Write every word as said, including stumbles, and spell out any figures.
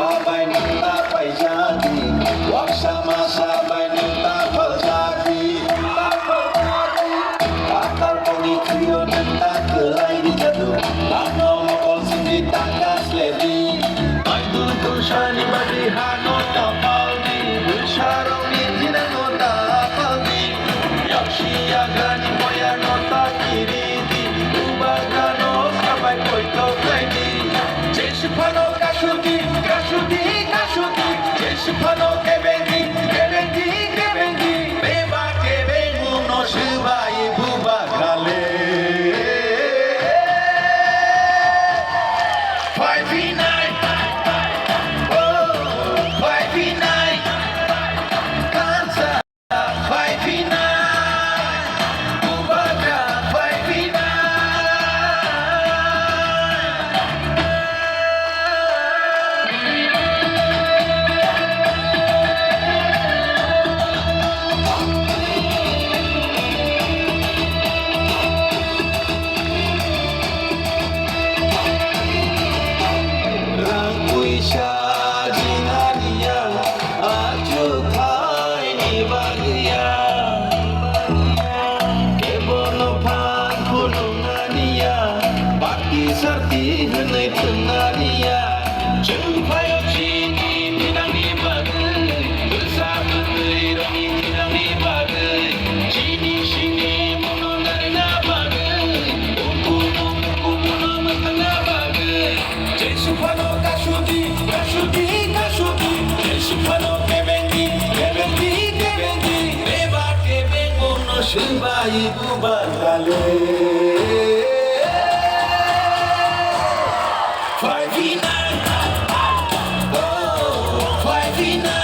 Bai nung ta paijadi, waksa masa bai nung ta phaljadi, ta phaljadi. Patal poni thwiyo nung ta kwlai di jadu, ano mokol sindi ta kasledi. Bai dun dun sani badi hano ta paldi, bwsarokni dinango ta paldi. Yaksi yagrani boyarno ta kiridi, bubagano sabai poito khlaidi. Jeswk phano kasudi, kasudi, kasudi. Jeswk phano kebengdi, kebengdi, kebengdi. Beba kebengmungno swbai bubagrale. Phai phinai, oh, phai phinai. Kansa. Phai phinai, bubagra phai phinai. Rang puisa jinganiya. Achukthai ni bagwi ya, kebono phan phunuknani ya, bakti sarti hwnwi thwngani ya. Chwng phaio chini thinangni bagwi, bwsa bwtwi rokni thinangni bagwi, chini sini muno narina bagwi, bukumu bukumu no mwthangna bagwi. Jesu phano kasudi, kasudi, kasudi. Jesu phano kebendi, kebendi, kebendi. Beba kebengmungno swbai bubagrale. Phai phinai, oh, phai phinai.